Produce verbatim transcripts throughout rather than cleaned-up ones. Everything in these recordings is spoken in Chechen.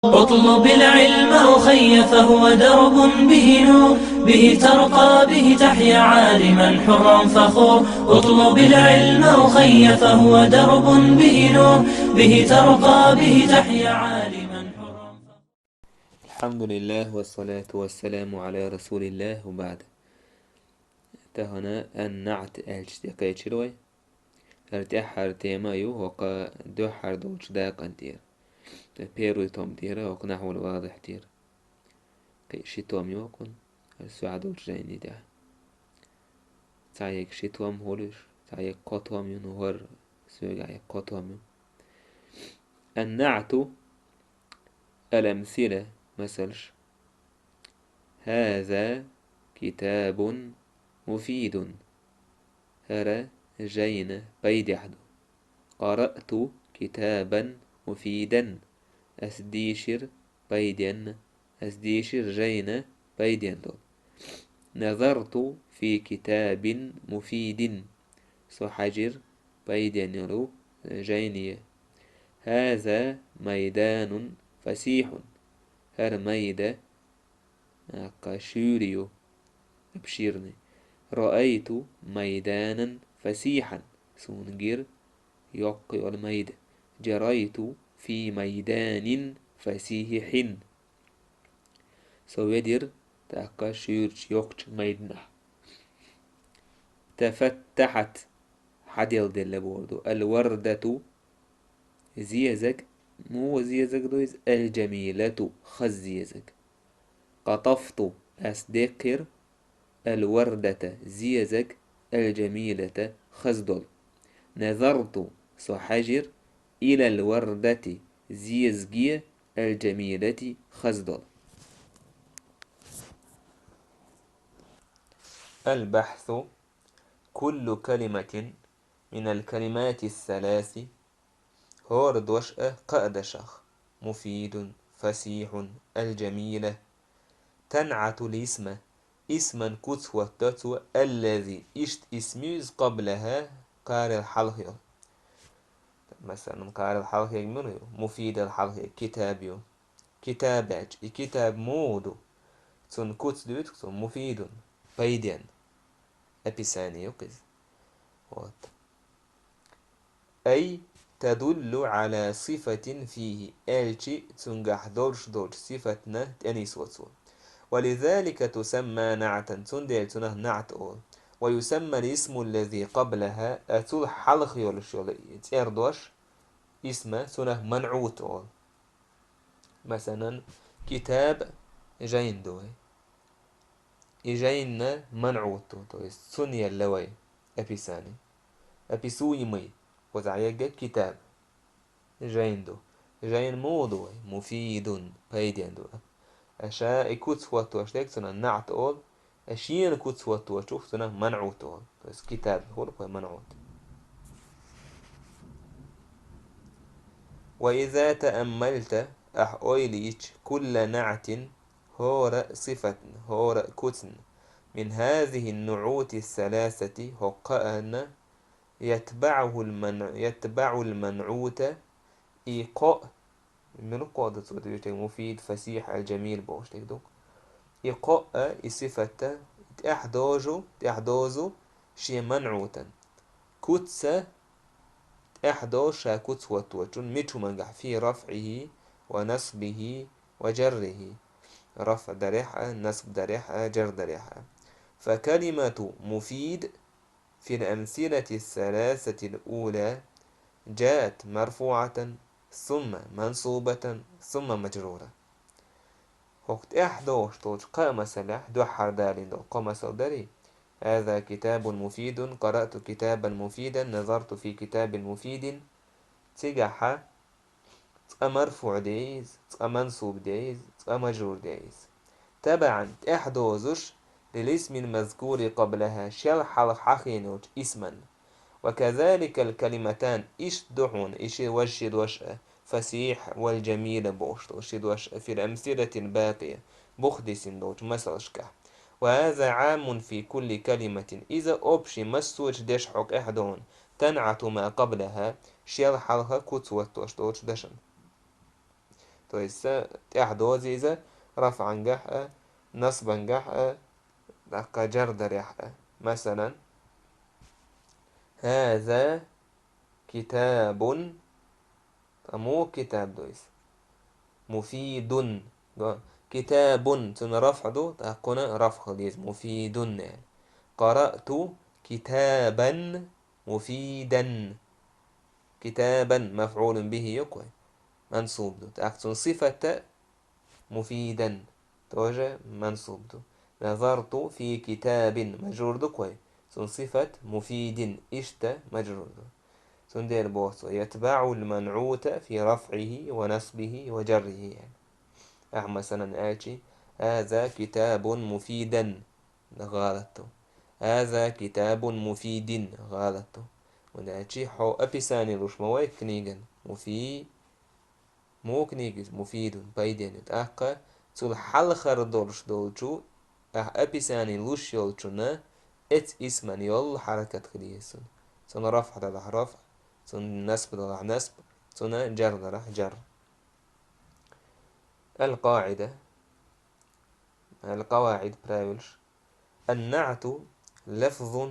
اطلب العلم أخي فهو درب به نور، به ترقى به تحيا عالما حرا فخور. اطلب العلم أخي فهو درب به نور، به ترقى به تحيا عالما حرا فخور. الحمد لله والصلاة والسلام على رسول الله وبعد. Тахана ан-наӀт аьлча тӀекхечира вай. ХӀара тӀаьххьара тема ю хӀокху дуьххьара долчу дакъана тӀера. Первый том тӀера, хӀокху Нахьвул Вадихь тӀера. Кхин ши том ю хӀокхун, хӀара сохьа долчу жайни тӀехь. Цхьа яга ши том хуьлуш, цхьа яга кхо том ю, ну хӀара соьга яга кхо том ю. Ан-наӀту, ал-амсила, масалш. هذا كتاب مفيد. ХӀара жайна пайдехь ду. قرأت كتابا مفيدا. Ас дийшира пайденна. Ас дийшира жайна пайден долу. نظرت في كتاب مفيد. Со хьаьжира пайден йолу жайне. هذا ميدان فسيح. ХӀара майда, аккха шуьйра ю, обширный. رأيت ميدانا فسيحا. Суна гира йоккха йолу майда. جريت في ميدان فسيح. Со ведира тӀаккха шуьйрачу йоккхачу майданахь. تفتحت, хьаделделла бохург ду. الوردة, зезаг, муха зезаг ду иза? الجميلة, хаза зезаг. قطفت, ас деккхира, الوردة, зезаг, الجميلة, хаза долу. نظرت, со хьаьжира, إلى الوردة, зезаге, الجميلة, хаза долу. البحث: كل كلمة من الكلمات الثلاث, хӀора дош а кхаа дашах, مفيد, فسيح, الجميلة, تنعت الاسم, исман куц хӀотто цо, الذي, иштта исм ю иза, قبلها, кхарел хьалха йолу. Масалан, кхарел хьалхега мила ю? مفيد-ал хьалхега كتاب ю. كتاب аьлча, и كتاب муха ду? Цунна куц дуьйцу цо, مفيد, пайден. Описание ю иза. Вот. أي تدل على صفة فيه, аьлча цуьнгахь долуш долчу сифатна тӀенисво цо. ولذلك تسمى نعتا, цундела цунах наӀт олу. ويسمى الاسم الذي قبلها, а цул хьалха йолуш йолу цӀердош, исма, цунах манӀут олу. Масалан, كتاب жайн ду вай. И жайнна манӀут ду, то есть цунна елла вай описание. Описуемый, кхузахь ерг كتاب. Жайн ду. Жайн муха ду вай? مفيد, пайден ду. Аша и куц хӀоттош дерг цунах наӀт олу, а шена куц хӀотточух цунах манӀут олу. То есть كتاب хуьлу вай манӀут. وإذا تأملت, ахь ойла йича, كل نعت, хӀора сифатна, хӀора куцна, من هذه النعوت الثلاثة, хӀокху кхаанна, يتبعه المنع-, يتبع المنعوت, и кхоъ, муьлха кхоъ ду цо дуьйцург, مفيد, فسيح, الجميل бохуш дерг ду. И кхоъ а, и сифат а, тӀаьхьадожу, тӀаьхьадозу шен манӀутан. Куц а тӀаьхьадозу ша куц хӀотточун, мича хӀумангахь, في رفعه ونصبه وجره. рафӀ дарехь а, насб дарехь а, жар дарехь а. فكلمة مفيد في الأمثلة الثلاثة الأولى جاءت مرفوعة ثم منصوبة ثم مجرورة. ХӀокху тӀаьхьадогӀуш долчу кхаа масалехь дуьххьара далийна долу кхо масал дарий: هذا كتاب مفيد، قرأت كتابا مفيدا، نظرت في كتاب مفيد. Цигахьа цкъа марфуӀ де иза, цкъа мансуб де иза, цкъа мажрур де иза. تبعا, тӀаьхьадозуш, للاسم المذكور قبلها, шел хьалха хьахийна йолчу исман. وكذلك الكلمتان, иштта ду хьуна и ши, важа ши дош а, فسيح والجميل бохуш долу ши дош а, في الأمثلة الباقية, бух дисина долчу масалшкахь. وهذا عام في كل كلمة, иза общий массочу дешан хьокъехь ду хьуна, تنعت ما قبلها, шел хьалха куц хӀоттош долчу дашан. То есть, э, тӀаьхьа дозу иза рафӀангахь а, насбангахь а, тӀаккха джардарехь а. Масалан, هذا كتاب, ткъа муха китаб ду иза? مفيد. Го, كتاب, цунна рафӀ ду, тӀаккха кхунна рафӀ хила деза, مفيد аьлла. قرأت كتابا مفيدا. كتابا مفعول به ю кхуьй, мансуб ду. ТӀаккха цунна сифат а مفيدا, тоже мансуб ду. نظرت في كتاب, мажрур ду кхуьй, цунна сифат مفيد, иштта мажрур ду. Цундела боху цо: يتبع المنعوت في رفعه ونصبه وجره, аьлла. Ахьа, масалан, аьлчи: هذا كتاب مفيدا, гӀалат ду. هذا كتاب مفيد, гӀалат ду. ХӀунда аьлчи хьо описание луш ма вай книган. مفي-, муха книга иза? مفيد, пайденна ю. ТӀаккха цул хьалхара долуш долчу, ахьа описание луш йолчунна, эцу исман йолу хьаракат хила еза цунна. Цунна рафӀ далахь рафӀ, цунна насб далахь насб, цунна джар далахь джар. القاعدة, القواعد, правилаш. النعت لفظ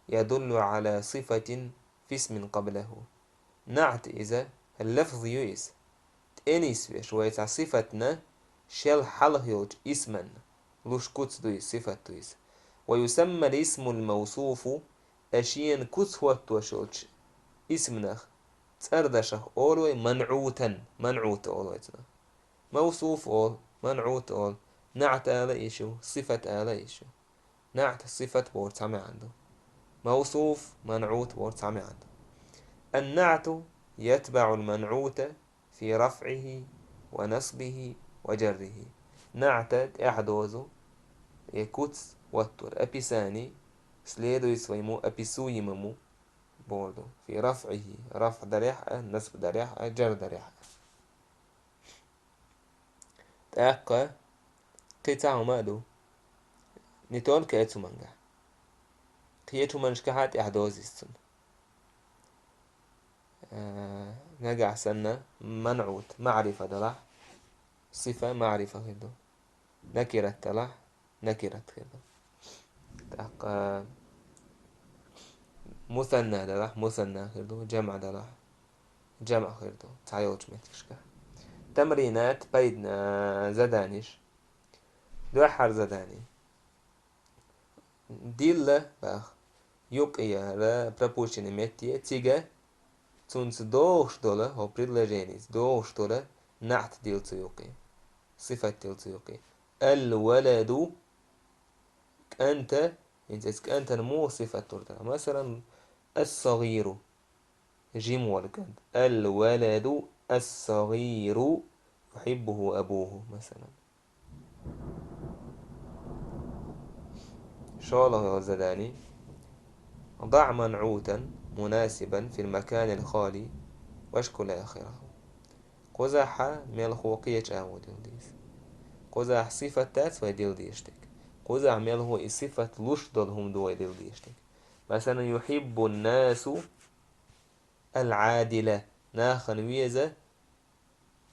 يدل على صفة في اسم قبله. НаӀт иза лафз ю иза, тӀенисвеш вай цхьа сифатна, шел хьалха йолчу исманна, луш куц ду иза, сифат ду иза. ويسمى الاسم الموصوف, ткъа шена куц хӀоттош йолчу исманах, цӀердашах олу вай манӀутан, манӀут олу вай цунах. Мавсуф олу, манӀут олу, наӀт ала йиш ю, сифат ала йиш ю. НаӀт, сифат бохург цхьа маьӀна ду. Мавсуф, манӀут бохург цхьа маьӀна ду. النعت يتبع المنعوت في رفعه ونصبه وجره. НаӀта тӀаьхьа дозу, я куц хӀоттор, описание, следует своему описуемому бохург ду. في رفعه, рафӀ дарехь а, насб дарехь а, джар дарехь а. ТӀаккха кхин цхьа хӀума а ду. Не только эцу хӀумангахь. Кхечу хӀуманашкахь а тӀаьхьа дозу иза цунна. Э, нагахь санна манӀут, маӀрифа далахь, сифа маӀрифа хир ду. Накират далахь, накират хир ду. ТӀаккха мусанна далахь, мусанна хир ду, жамӀ далахь, жамӀ хир ду, цхьайолчу меттигашка. Тамринат, пайдана, заданиш. Дуьххьара задани. Дилла, бах, юкъе яра пропущенный метте, цига цунца догӀуш долу, хӀо предложеница догӀуш долу наӀт дилла цу юкъе, сифат дилла цу юкъе. الولد, кӀанта, хӀинца эс кӀантана муха сифат лур дара? Масалан, الصغير, жима волу кӀант. الولد الصغير يحبه أبوه, масалан. ШолгӀа йолу задани. ضع منعوتا مناسبا في المكان الخالي واشكل آخره. Кхузахь мелхо кхечу агӀор дилла деза. Кхузахь сифат дац вай дилла дезаш дерг. Кхузахь мелхо и сифат луш долу хӀума ду вай дилла дезаш дерг. Масалан, يحب الناس العادل, нахана веза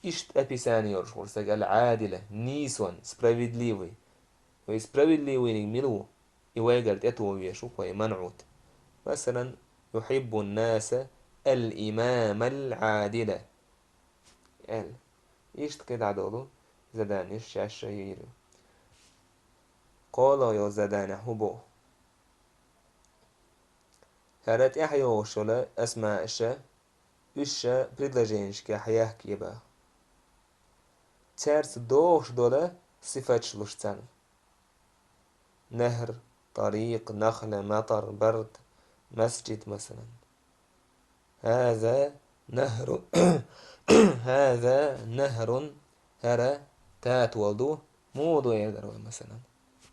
иштта описание йолуш волу стаг, العادل, нийсонан, справедливый. Вай справедливыйниг мила ву? И вайгара тӀетоха везаш ву кхо, и манӀут. Масалан, يحب الناس الإمام العادل. Аьлла. Иштта кхидӀа долу заданиш шаьш а йийр ю. КхоалгӀа йолу заданехь хӀун боху? ХӀара тӀаьхьа йогӀуш йолу асмаъаш, уьш ша предложенишкахь яхкаеба. Цаьрца догӀуш долу сифаташ луш царна. نهر, طريق, نخلة, مطر, برد, مسجد, масалан. هذا نهر, هذا نهر, хӀара татол ду, муха ду эр дара вай, масалан.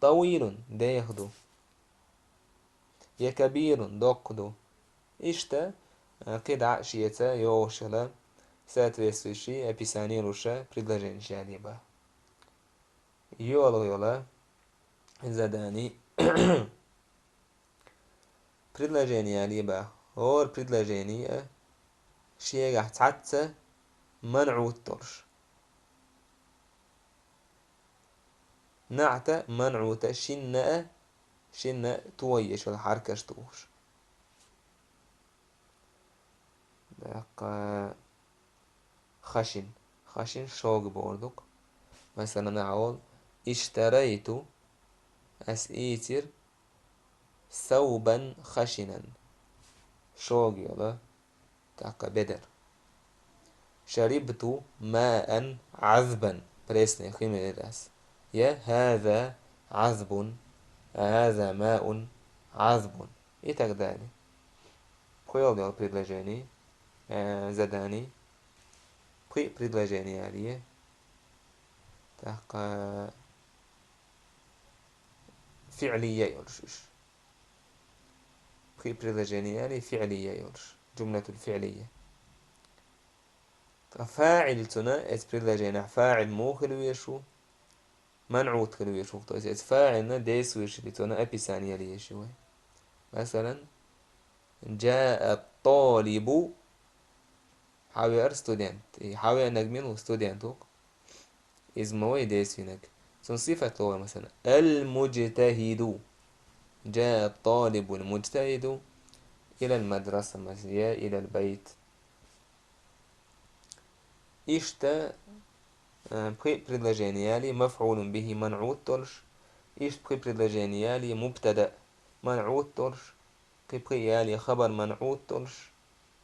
طويل, деха ду. يا كبير, доккха ду. Иштта, а, кхидӀа а шеца йогӀуш йолу соответствующий описание луш предложениш ялеба. ЙоьалгӀа йолу задани. Предложение ялеба. ХӀора предложение а шегахь цхьацца манӀут долуш. НаӀта, манӀута, шинна а, шинна а тоеш йолу хьаракаш тухуш. ТӀаккха хашин. Хашин шога бохург ду-кх. Масалан, ахьа олу: «Иштарайту», ас ийцира, «саубан хашинан», шога йолу, тӀаккха бедар. «Шарибту маан Ӏазбан», пресный хи мелира ас. Я: «Хаза Ӏазбун», «Хаза маун Ӏазбун», и так далее. ПхоьалгӀа йолу предложени, э, задани, пхи предложени ялае. ТӀаккха фиълия йолуш уьш. Пхи предложени ялае фиълия йолуш. Джумлатул фиълия. Ткъа фаӀил цуьнан, эцу предложенехь фаӀил муха хила везаш ву? МанӀут хила везаш ву. То есть эцу фаӀилна действующий лицона описание яла езаш ю вай. Масалан, «Джаа ат-талибу», хьавеара студент. И хьавеанарг мила ву? Студент ву-кх. Иза ма вай действийнарг. Цунна сифат ло вай, масалан, «ал-муджтахиду». «Джаа ат-талибу ал-муджтахиду илал мадраса», масалан, я «илал байт». Иштта, э, пхи предложени ялае, мафӀулун бихӀи манӀут долуш. Иштта пхи предложени ялае, мубтада манӀут долуш. Кхин пхи ялае, хабар манӀут долуш.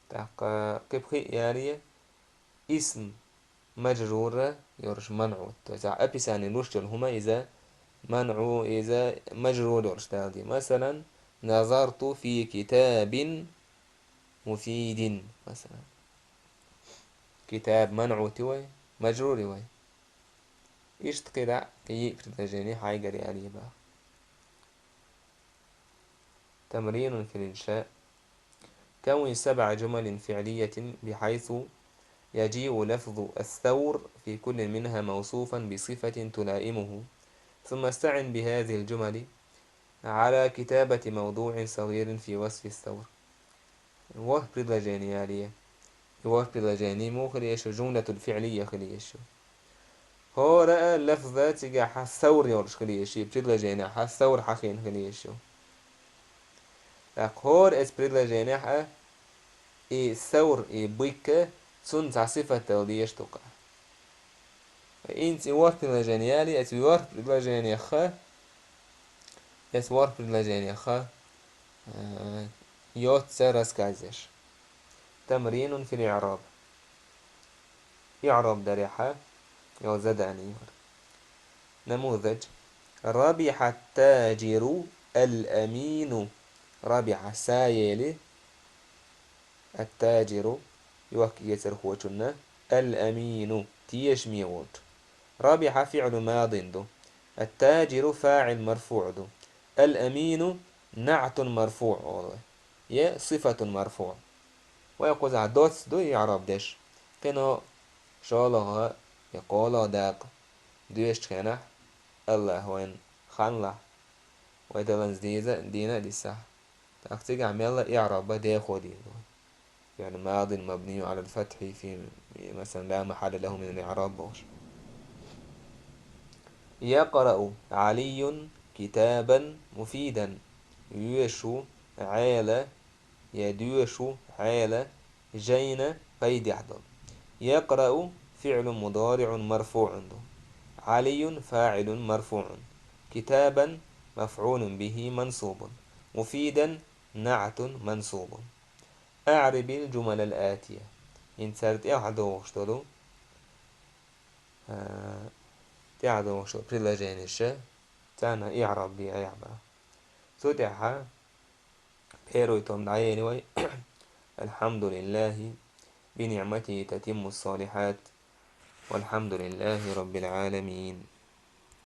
ТӀаккха кхин пхи ялае, исм маджрур йолуш манӀут. То есть, описание луш йолу хӀума иза манӀу, иза маджрур йолуш даладо. Масалан, «назарту фи китабин муфидин», масалан. Китаб манӀут ю вай, маджрур ю вай. Иштта кхидӀа а кхин йиъ предложени хьайгара ялае боху. تمرين في الإنشاء. كون سبع جمل فعلية بحيث يجيء لفظ الثور في كل منها موصوفا بصفة تلائمه، ثم استعن بهذه الجمل على كتابة موضوع صغير في وصف الثور. ВорхӀ предложени ялае. И ворхӀ предложени муха хила езаш ю? Джумлатул фиълия хила езаш ю. ХӀора а лафза цигахь савр йолуш хила езаш ю, и предложенехь савр хьахийна хила езаш ю. ТӀаккха хӀора эцу предложенехь а и савр, и бык а, цунна цхьа сифат дала дезаш ду-кх. ХӀинца и ворхӀ предложени ялае, эцу ворхӀ предложенех, эцу ворхӀ предложенех, э, йоццу рассказ еш. تمرين في الإعراب. ИӀраб дарехь йолу задани яра. نموذج. ربح التاجر الأمين. ربح, са ели, التاجر, йохка-эцархочунна, الأمين, тешаме волчу. ربح فعل ماض ду. التاجر فاعل مرفوع ду. الأمين نعت مرفوع олу вай. Я صفة مرفوع. Вай кхузахь доцца ду иӀраб деш. Кхин а шолгӀа я кхоалгӀа дакъа доьшучу хенахь, АллахӀ вайна ханлахь, вай даланза деза а, дийна а дисахь. ТӀаккха цигахь мелла иӀраб дехо дийр ду. يعني ماض مبني على الفتح في، مثلا، لا محل له من الإعراب бохуш. يقرأ علي كتابا مفيدا. Йоьшу Ӏела, я доьшу Ӏела жайна пайдехь долу. يقرأ فعل مضارع مرفوع ду. علي فاعل مرفوع. كتابا مفعول به منصوب. مفيدا نعت منصوب. أعرب الجمل الآتية. ХӀинца цара тӀаьхьа догӀуш долу, а, тӀаьхьа догӀуш долу предложенеш, царна иӀраб де айхьа боху. Цу тӀехь первый том дӀаели вай. الحمد لله بنعمته تتم الصالحات. والحمد لله رب العالمين.